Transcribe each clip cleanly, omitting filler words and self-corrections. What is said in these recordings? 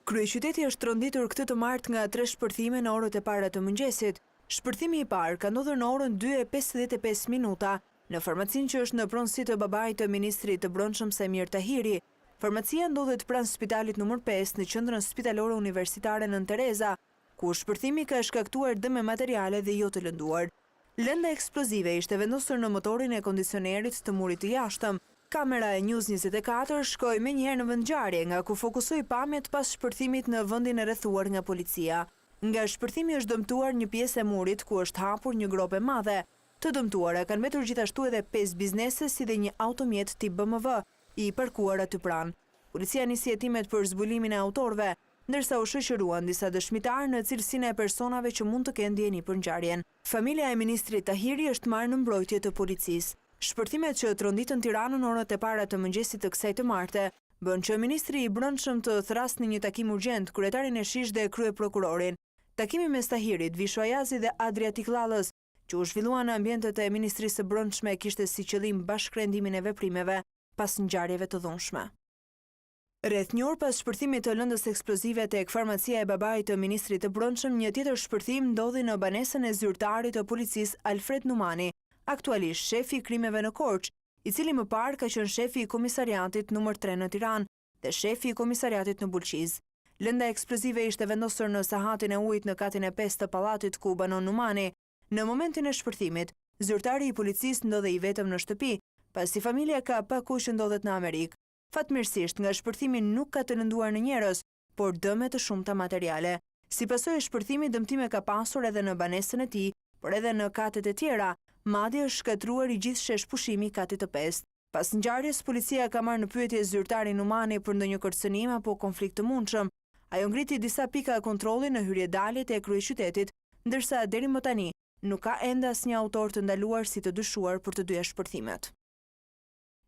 Kryeqyteti është tronditur këtë të martë nga tre shpërthime në orët e para të mëngjesit. Shpërthimi i parë ka ndodhur në orën 2:55 minuta në farmacinë që është në pronësi të babait të ministrit të Brendshëm Saimir Tahiri. Farmacia ndodhet pranë spitalit numër 5 në qendrën spitalore universitare Nënë Tereza, ku shpërthimi ka shkaktuar dëme materiale dhe jo të lënduar. Lënda eksplozive ishte vendosur në motorin e kondicionerit të murit të jashtëm. Kamera e News 24 shkoi menjëherë në vendngjarje, nga ku fokusoi pamjet pas shpërthimit në vendin e rrethuar nga policia. Nga shpërthimi është dëmtuar një pjesë e murit ku është hapur një gropë e madhe. Të dëmtuara kanë mbetur gjithashtu edhe pesë biznese si dhe një automjet tip BMW i parkuar aty pranë. Policia nisi hetimet për zbulimin e autorëve, ndërsa u shoqëruan disa dëshmitarë në cilësinë e personave që mund të kenë dijeni për ngjarjen. Familja e ministrit Tahiri është marrë në mbrojtje të policisë. Shpërthimet që tronditën Tiranën në orët e para të mëngjesit të kësaj të marte, bënë që ministri i Brendshëm të thërrasë në një takim urgjent kryetarin e SHISH dhe kryeprokurorin. Takimi mes Tahirit, Visho Ajazi dhe Adriatik Llallës, që u zhvillua në ambientet e Ministrisë së Brendshme kishte si qëllim bashkërendimin e veprimeve pas ngjarjeve të dhunshme. Rreth një orë pas shpërthimit të lëndës eksplozive tek farmacia e babait të ministrit të Brendshëm, një tjetër shpërthim ndodhi në banesën e zyrtarit të policisë Alfred Numani, aktualisht shefi i krimeve në Korçë, i cili më parë ka qenë shefi i komisariatit numër 3 në Tiranë dhe shefi i komisariatit në Bulqizë. Lënda eksplozive ishte vendosur në sahatin e ujit në katin e 5 të pallatit ku banon Numani. Në momentin e shpërthimit, zyrtari i policisë ndodhej i vetëm në shtëpi, pasi familja ka pak kohë që ndodhet në Amerikë. Fatmirësisht, nga shpërthimi nuk ka të lënduar në njerëz, por dëme të shumta materiale. Si pasojë e shpërthimit dëmtime ka pasur edhe në banesën e tij, por edhe në katet e tjera, madje është shkatërruar i gjithë sheshpushimi i katit të pestë. Pas ngjarjes, policia ka marrë në pyetje zyrtarin Numani për ndonjë kërcënim apo konflikt të mundshëm. Ajo ngriti disa pika kontrolli në hyrje-daljet e kryeqytetit, ndërsa deri më tani nuk ka ende asnjë autor të ndaluar si të dyshuar për të dyja shpërthimet.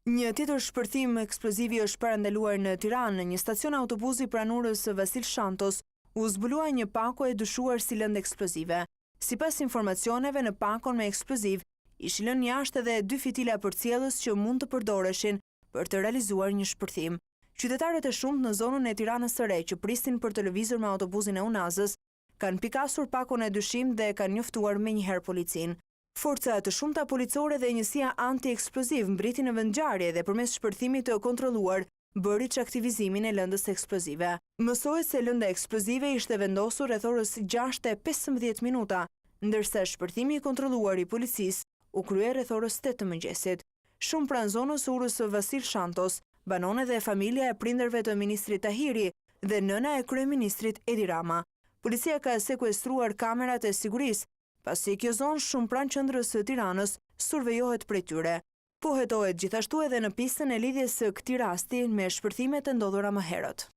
Një tjetër shpërthim eksplozivi është parandaluar në Tiranë, në një stacion autobuzi pranë urës së Vasil Shantos, u zbulua një pako e dyshuar si lëndë eksplozive. Sipas informacioneve, në pakon me eksploziv ishin lënë jashtë edhe dy fitila përcjellës që mund të përdoreshin për të realizuar një shpërthim. Qytetarët e shumtë në zonën e Tiranës së Re që prisnin për të lëvizur me autobuzin e Unazës, kanë pikasur pakon e dyshimtë dhe kanë njoftuar menjëherë policinë. Forca të shumta policore dhe njësia anti-eksploziv mbërriti në vendngjarje dhe përmes shpërthimit të kontrolluar bëri çaktivizimin e lëndës eksplozive. Mësohet se lënda eksplozive ishte vendosur rreth orës 6:15 minuta, ndërsa shpërthimi i kontrolluar i policisë u krye rreth orës 8 të mëngjesit. Shumë pranë zonës së urës së Vasil Shantos, banon edhe familja e prindërve të ministrit Tahiri dhe nëna e kryeministrit Edi Rama. Policia ka sekuestruar kamerat e sigurisë, pasi kjo zonë shumë pranë qendrës së Tiranës survejohet prej tyre. Po hetohet gjithashtu edhe në pistën e lidhjes së këtij rasti me shpërthimet e ndodhura më herët.